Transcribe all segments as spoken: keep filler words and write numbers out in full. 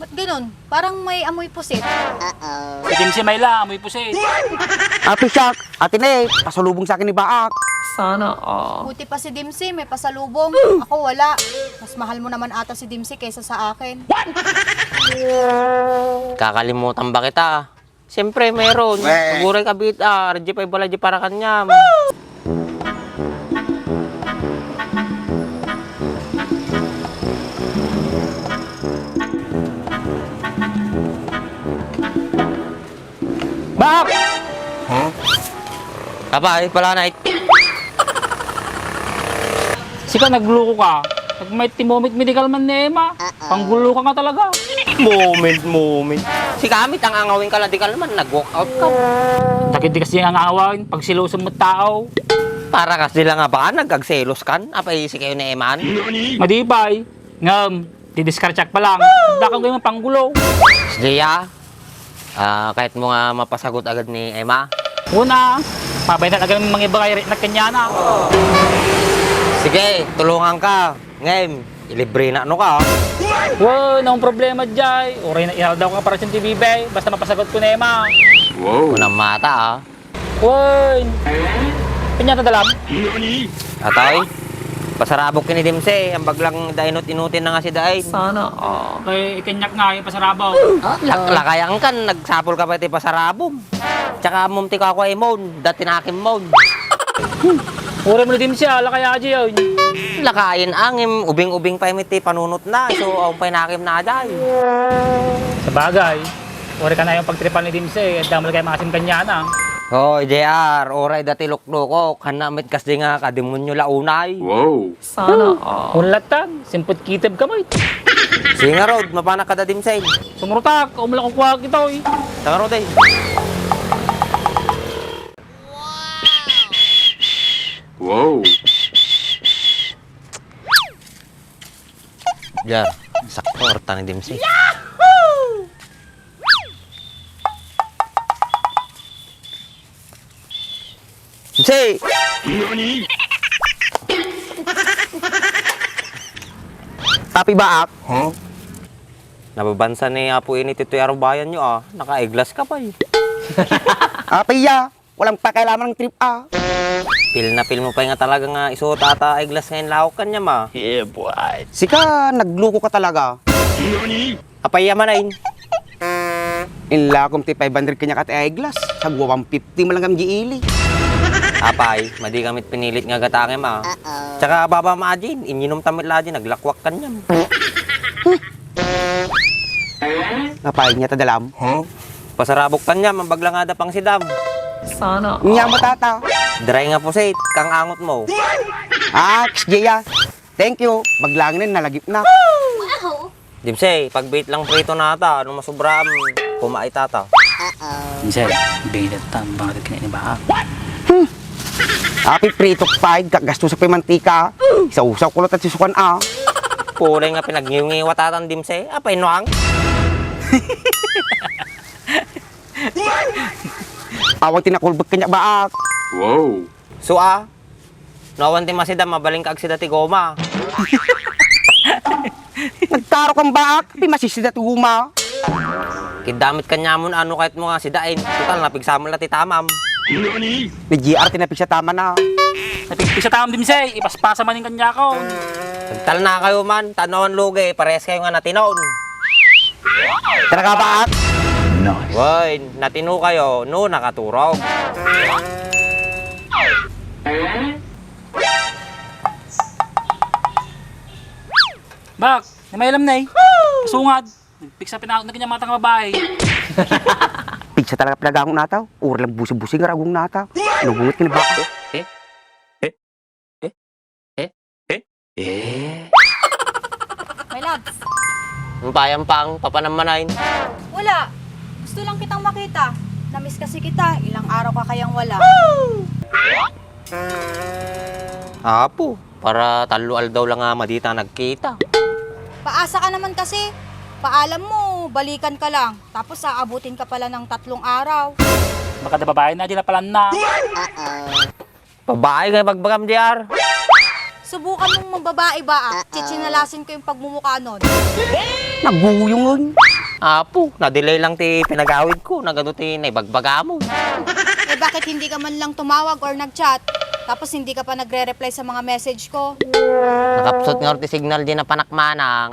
Ba't ganun? Parang may amoy pusit. Si Dimsy may la, amoy pusit. Apo siak, atin e, pasalubong sa akin ni Baak. Sana all. Buti pa si Dimsy, may pasalubong. Ako wala. Mas mahal mo naman ata si Dimsy kaysa sa akin. Kakalimutan ba kita? Siyempre, mayroon. Weh. Uray ka, B T R, di pa ibala, di para kanyam. Bak! Huh? Apay, pala na. Sika, nagluko ka. Nagmait ti moment medical man ni Emma. Panggulo ka nga talaga. Moment, moment. Sika met ang angawin ka la medical man, nag-walk out ka. Dagiti kasi ang angawin, pagselosen met tao. Para kasi lang nga ba, nagagselos kan? Apay, sikayo ni Emma? Madipay. Ngem, didiskartiak pa lang. Dakaw gayam panggulo. Sige, ah. Ah, kayat mo nga mapasagot agad ni Emma? Una, mabaynan agad mangibaga iti kaniana. Sige, tulungan ka. Ngem, ilibre na no ka, ah. Wow, anong problema, jay? Uray na inaldaw ka para sa T V, bay. Basta mapasagot ko ni Emma. Wow. Kunam mata, ah. Wen! Kaniata dalam? Atay? Pasarabok ken ni Dimsy, ambag lang da inut-inutin na nga si Dain. Sana all. Kay ikaniak nga, ipasarabok. Lak-, lakayan kan, nagsapul ka pa iti pasarabom. Tsaka ammom ti kakuaymon, dati nakimmon. Uray mo ni Dimsy, ah, lakay aji yun. Lakayen angem, ubing-ubing pa iti panunot na, so, awan pay nakim na ajay. Sabagay. Uray kanayon pagtripan ni Dimsy, adda met kay maasim kaniana. Hoy, J R, uray dati luklukok, hanna met kasdi nga kademonyo la unay. Wow. Sana all. Unlatan, simput kitib ka met. Sige ngarud, mapanak kada Dimsy. Sumurutak, umla ko kuwak itoy. Tangarud, eh. Wow. J R, sakto, orta ni Dimsy. Dimsy! Tapi Baak? Huh? Nababansa ni Apo Ini ti arubayan yo, ah. Naka-eyeglass ka pay. Apo ya, walang pakialaman ng trip, ah. Feel na feel mo pay nga talaga nga isuot ata eyeglass nga inlawak kaniam, ah. Yeah, boy. Sika, nagluko ka talaga. Apay a man, ay? Inlakom ti five hundred kaniak a ti eyeglass. Sagwa one fifty man lang gayam di ili. Apay, madi ka met pinilit nga gatangem, ah. Tsaka baba maajin, inyinumta met la ajin, naglakwak kaniam. Apay, nia ta dalam? Huh? Pasarabok kaniam, ambag la nga adda pangsidam. Sana all. Nia mo, tata? Dry nga pusit, kang angot mo. Ah, X J, ah. Thank you. Baglangin nalagipna. Wow! Dimsy, pagbiit lang prito nata, no masubraam, kumaay tata. Dimsy, bilet ta, bangad kinain ni Baak. Hmm. Api prito pay, gagastusak pay mantika. Isawsaw ko lang ta susukan, ah. Pulay nga pinagniwngiwa tatan, Dimsy. Apay nuang? Awan ti nakulbek kaniak, Baak. Wow. So, ah, no awan ti masida, mabalin ka agsida ti goma. Nagtaro kang Baak, ti masisida ti goma. Kidamit kaniamon, ano kayat mo nga sidain? Total, napigsa met la ti tamam. Ni J R ti napigsa tamana. Napigsa tamam, Dimsy, ipaspasa manen kaniakon. Nagtalna kayo man, ta no awan lugi, parehas kayo nga natinon. Talaga, Baak? Nice. Wen, natino kayo, no nakaturog. Baak, ni Maylam, nay. Sungad. Nagpigsa pinaut na kaniang mata nga babae. Pigsa talaga pinagango nata. Uray lang busi-busi nga ragung nata. Nagunget kini Baak. Eh? Eh? Eh? Eh? Eh? My loves. Ang payam pang papanamanain. Wala. Gusto lang kitang makita. Namiss kasi kita. Ilang araw ka kayang wala. Apo, para tallo aldaw lang nga madita nagkita. Paasa ka naman kasi. Paalam mo, balikan ka lang. Tapos aabutin ka pala ng tatlong araw. Baka da babae na, di na pala na. Babae nga ibagbagam, J R. Subukan mong magbabae, Baak. Chichinalasin ko yung pagmumukha nun. Naguyong. Apo, na-delay lang ti pinagawidko, nagano ti naibagbagam. Eh, bakit hindi ka man lang tumawag or nag-chat? Tapos hindi ka pa nagre-reply sa mga message ko. Nakapsut nga ti signal diay napanak, manang.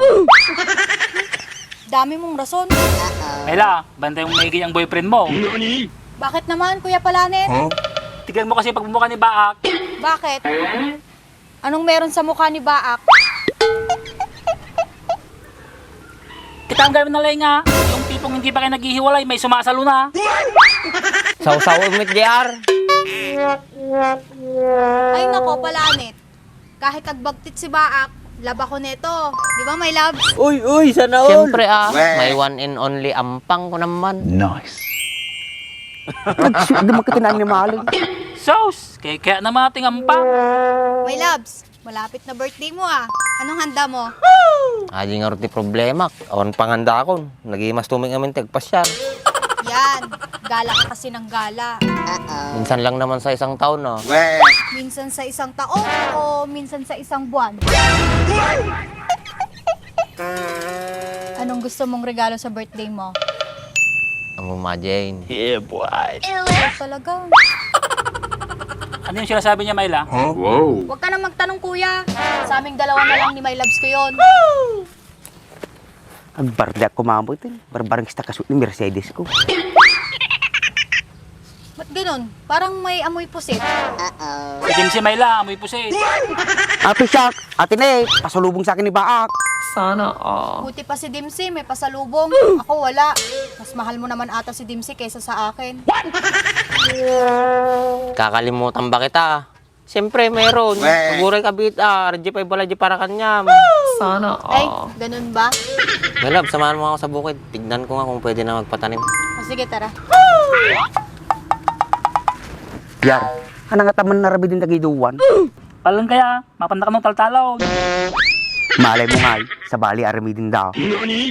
Dami mong rason. Mayla, bantay mong maigi ang boyfriend mo. Bakit naman, Kuya Planet? Tignan mo kasi pagmumukha ni Baak. Bakit? Anong meron sa mukha ni Baak? Kita ang gawin na lang nga. Yung tipong hindi pa kayo naghihiwalay, may sumasalo na. Sawsaw, umit, J R. Ay nako, Planet. Kahit agbagtit si Baak, laba ko neto. Di ba, my loves? Uy, uy, sana all! Siyempre, ah, my one and only ampang ko naman. Nice. Nagsuot naman kita na animal. Sus! Kaya, kaya naman ating ampang. My loves, malapit na birthday mo, ah. Anong handa mo? Adi nga ti problema. Awan panghandakon. Nagimas tuming amin ti agpasiar. Yan. Gala ka kasi ng gala. Minsan lang naman sa isang taon, no? Minsan sa isang taon o minsan sa isang buwan? Anong gusto mong regalo sa birthday mo? Ang Mama Jane. Yeah, boy. Talaga. Ano yung sinasabi niya, Myla? Wow. Huwag ka nang magtanong, kuya. Sa aming dalawa na lang ni my loves ko yon. Agbardak ko mamoy tin. Barbarang ista kasu ni Mercedes ko. Ba't ganun? Parang may amoy pusit. Si Dimsi, Myla, amoy pusit. Api siya, atin eh, pasalubong sa akin ni Baak. Sana all. Buti pa si Dimsi, may pasalubong. Ako wala. Mas mahal mo naman ata si Dimsi kaysa sa akin. Kakalimutan ba kita? Siyempre, meron. Weh. Paguray ka, bit, ah, R G five wala di para kanyam. Sana all. Ay, ganun ba? My love, samahan mo ako sa bukid. Tignan ko nga kung pwede na magpatanim. O, sige, tara. Yar, ano nga taman narami din tagiduan? Palan kaya, mapan na kano taltalon. Malay mo nga, sabali arami din daw.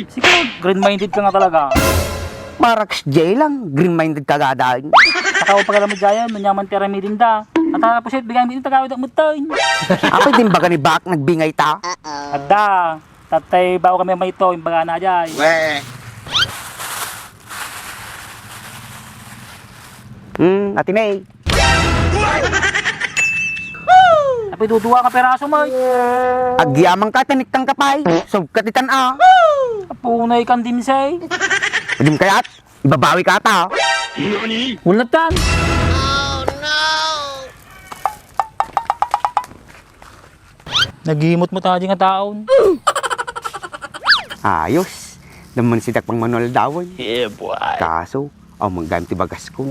Sige, green-minded ka nga talaga. Maraks J lang, green-minded ka gadain. Saka o pagalaman dyan, nanyaman ti arami din da. At tapos it, bigyan din tagawid ang mutoy. Apay din baga ni Baak nagbingay ta? Adda, tatay bao kami may ito, yung baga na dyan. Weh. Hmm, Ate May. Apay duduwa nga peraso mo. Agyaman ka, taniktan ka pay. Subkat itan a. Apunay kan dimsay. Idim kayat, ibabawi ka ta. Unatan. Naghihimot mo tayo nga taon. Ayos. Naman sidak pang manual dawon. Yeah, boy. Kaso, aw, manggayon ti bagas ko.